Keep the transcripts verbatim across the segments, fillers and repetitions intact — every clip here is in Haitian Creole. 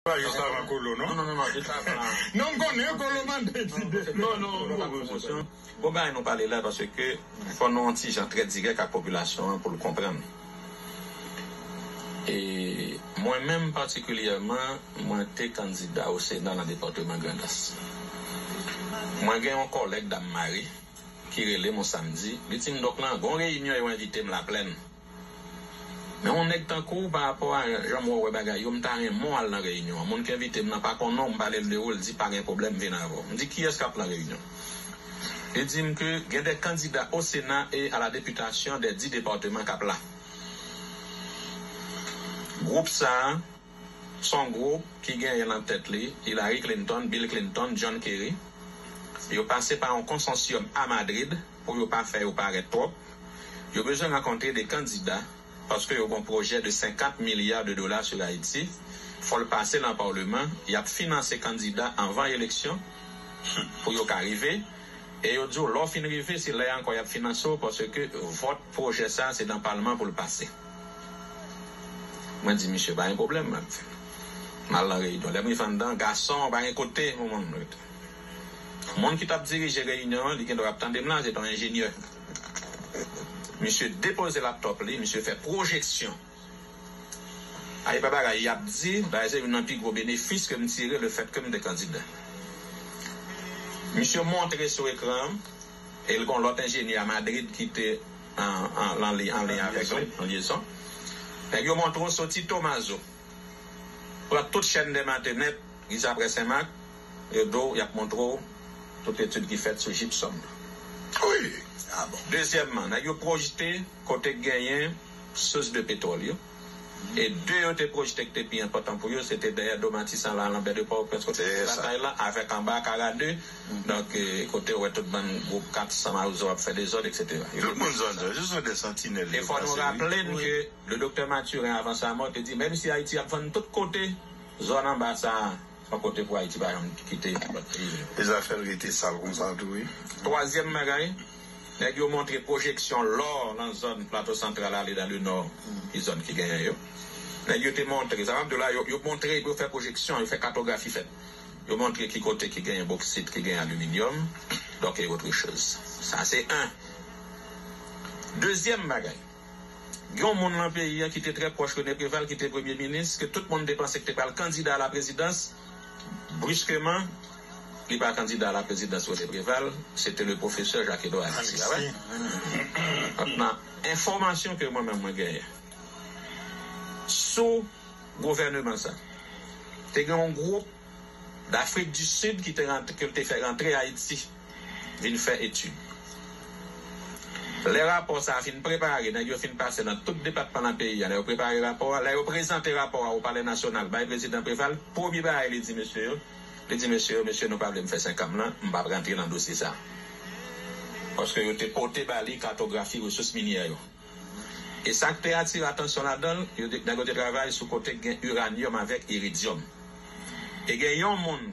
Pa jis avan Kolo, non? Non, non, non, non, jis avan. Non, m konnen Kolo mande ti de. Non, non, non, non, non. Bon, bagay nou pale la, paske fò nou yon ti jan trè dirèk ak popilasyon an pou l konprann. E mwen menm patikilyèman, mwen te kandida o Sena nan depatman Grandans. Mwen gen yon kòlèg Dam Mari ki rele m yon samdi, li di m, "Dòk lan, gon reyinyon yo envite m Laplèn." Men yon nèg tankou w, pa rapò a jan m wè w wè bagay yo, m ta renmen w al nan reyinyon an. Moun ki envite m nan pa konnen w, m pale l de ou, l di pa gen pwoblèm, m vin avè w. M di kiyès k ap nan reyinyon? Li di m ke gen de kandida o Sena e a la depitasyon de dis depatman k ap la. Gwoup sa a, se yon gwoup ki genyen nan tèt li Hillary Clinton, Bill Clinton, John Kerry. Yo pase pa yon konsansyòm a Madrid pou yo pa fè yo parèt twòp. Yo bezwen rankontre de kandida paske yo gon pwojè de senkant milya de dola sou Ayiti. Fò l pase nan palman. Y ap finanse kandida anvan eleksyon pou yo ka rive. E yo di w, lè w fin rive, se lè a ankò y ap finanse w, paske vòt pwojè sa a, se nan palman pou l pase. Mwen di, "Misye, pa gen pwoblèm, m ap vin." M al nan reyinyon. Lè m rive anndan, gason, pa gen kote pou moun rete. Moun ki t ap dirije reyinyon an, li gendwa ap tande m la, se te yon enjenyè. Misye depoze laptòp li, misye fè pwojeksyon. A, e pa bagay y ap di, dayè se youn nan pi gwo benefis ke m tire lefètke m te kandida. Misye montre sou ekran an, e l gon lòt enjenyè a Madrid ki te an, an, an li-, an liy avèk li, an lyezon. Nèg yo montre w soti Tomazo, pran tout chèn dè Matenèt, rive apre Senmak, yo di w, y ap montre w tout etid ki fèt sou jipsòm. Wi. Ah bon. Dezyèmman, nèg yo pwojte kote k genyen sous de petwòl yo. E de yo te pwojte ki te pi enpòtan pou yo, se te dèyè do Matisan la, Lanbè de Pòtoprens, kote batay la, avèk anba Kara de. Donk, eh, kote w wè tout bann gwoup kat san mawozo ap fè dezòd, et cetera. Tout moun zòn sa, se sont des sentinelles. E fò nou raple n ke le doktè Mathurin, avan sa mò, te di, menm si Ayiti ap vann tout kote, zòn anba sa a, se yon kote pou Ayiti pa janm kite lòt peyi yo. E zafè l rete sal konsa tou, wi. Twazyèm bagay, nèg yo montre pwojeksyon lò nan zòn Plato Santral ale dan le nò, ki zòn ki genyen yo. Nèg yo te montre, sa m ap di w la, yo, yo montre, yo fè pwojeksyon, yo fè katografi fèt. Yo montre ki kote ki genyen boksit, ki genyen aliminyòm, donk, e otre choz. Sa, se en. Dezyèm bagay, gen yon moun nan peyi a ki te trè pwòch René Préval, ki te premye minis, ke tout moun te panse ki te pral kandida a la prezidans. Briskeman, li pa kandida a la prezidans René Préval, se te le pwofesè Jacques Edouard Alexis. Alexis. Mentnan, enfòmasyon ke mwen menm mwen genyen sou gouvèneman sa, te gen yon gwoup Dafrik di Sid ki te rant-, ke l te fè rantre Ayiti vin fè etid. Lè rapò sa a fin prepare, nèg yo fin pase nan tout depatman nan peyi a, lè yo prepare rapò a, lè yo prezante rapò a o Palè Nasyonal bay prezidan Préval, premye bagay li di mesye yo, li di mesye yo, "Mesye, nou pa vle m fè senk an m lan, m p ap rantre nan dosye sa a." Paske yo te pote ba li katografi resous minyè yo. E sa k te atire atansyon ladan l, yo te, nèg yo te travay sou kote k gen iranyòm avèk iridyòm. E gen yon moun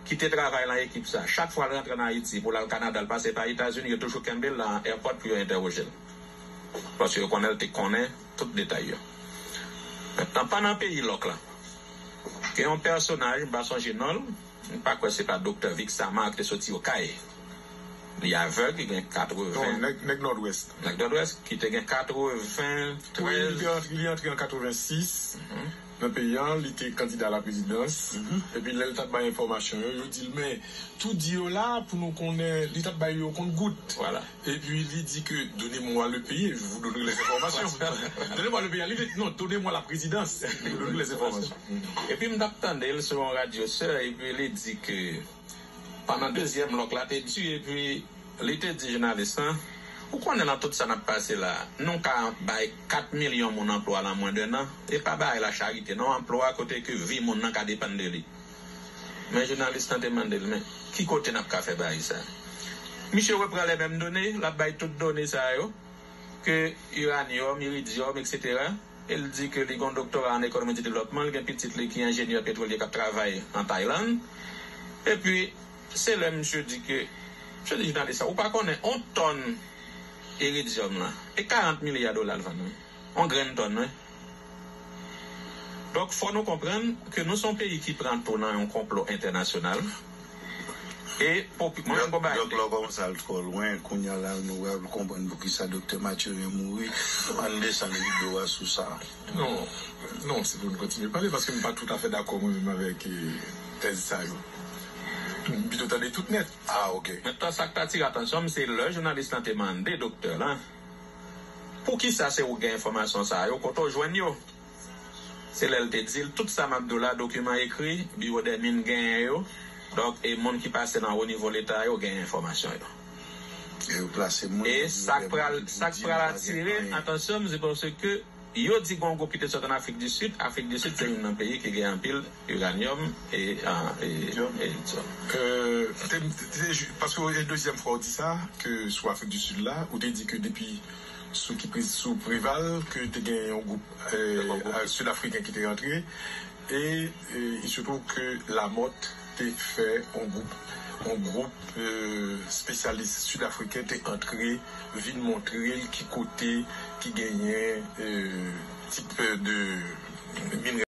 ki te travay nan ekip sa. Chak fwa l rantre ann Ayiti pou l al Kanada, l pase pa Etazini, yo toujou kenbe l nan airport pou yo entèwoje l. Paske yo konnen l te konnen tout detay yo. Mentnan, pandan peyi lòk la, gen yon pèsonaj, m pa sonje non l, m pa kwè se pa Doktè Vixamar ki te soti Okay. Li avèg, li gen katreven. Non, nèg, nèg Nòdwès. Nèg Nòdwès, ki te gen katreventrèz. Wi, li te antre, li antre an katrevensis nan peyi a, li te kandida a la prezidans. Epi lè l t ap bay enfòmasyon yo, yo di l, "Men, tout di yo la, pou nou konnen, li t ap bay yo kont goud." Vwala. Epi li di ke, "Donnez-moi le pays, je vous donnerai les informations." Donnez-moi le pays, li di, "Non, donnez-moi la présidence, je vous donnerai les informations." Epi m t ap tande l sou yon radyo sè, epi li di ke pandan dezyèm lòk la te di, epi li te di jounalis lan, "Ou konnen nan tout sa n ap pase la, nou ka bay kat milyon moun anplwa nan mwen de nan, e pa bagay la charite non, anplwa kote ke vi moun nan ka depann de li." Men jounalis lan te mande l, "Men ki kote n ap ka fè bagay sa?" Misye repran les mêmes données, l ap bay tout done sa yo, ke iranyòm, iridyòm, et cetera. E l di ke li gen yon doktora an ekonomi de devlopman, li gen pitit li ki enjenyè petwolye k ap travay an Taylann. Epi, se lè misye di ke, misye di jounalis la, "Ou pa konnen yon tòn iridyòm la, e karant milya dola l vann, wi. Yon grenn tòn, wi." Donk, fò nou konprann ke nou se yon peyi ki pran tou nan yon konplo entènasyonal. E popi-, mwen menm konba. Dòk, lè w kòmanse al twò lwen, kounye a la, nou pral konprann poukisa Doktè Mathurin mouri. Ann desann rido a sou sa. Non, non, se pou nou kontinye pale, paske m pa toutafè dakò mwen menm avèk eh, tèz sa yo. M pito tande tout nèt. Ah, ok. Mentnan, sa k t atire atansyon m, se lè jounalis lan te mande doktè lan, poukisa se ou k gen enfòmasyon sa yo, kote w jwenn yo? Se lè l te di l, tout sa m ap di w la, dokiman ekri, Biwo dè Min genyen yo. Donk, e moun ki pase nan wo nivo Leta yo genyen enfòmasyon yo. E yo plase moun nan biwo dè min. E sa k pral, sa k pral atire atansyon m, se paske yo di gen yon gwoup ki te sot ann Afrik di Sid. Afrik di Sid se youn nan peyi ki gen anpil iranyòm e, e, e lityòm. Euh, te, te, te, paske e dezyèm fwa w di sa, ke sou Afrik di Sid la, ou te di ke depi sou ki pri- sou Preval ke te gen yon gwoup euh, Sid Afriken ki te rantre e e sitou ke Lamòt te fè yon gwoup yon gwoup euh, spesyalis sid afriken te antre vin montre l ki kote ki genyen euh, tip de minerè.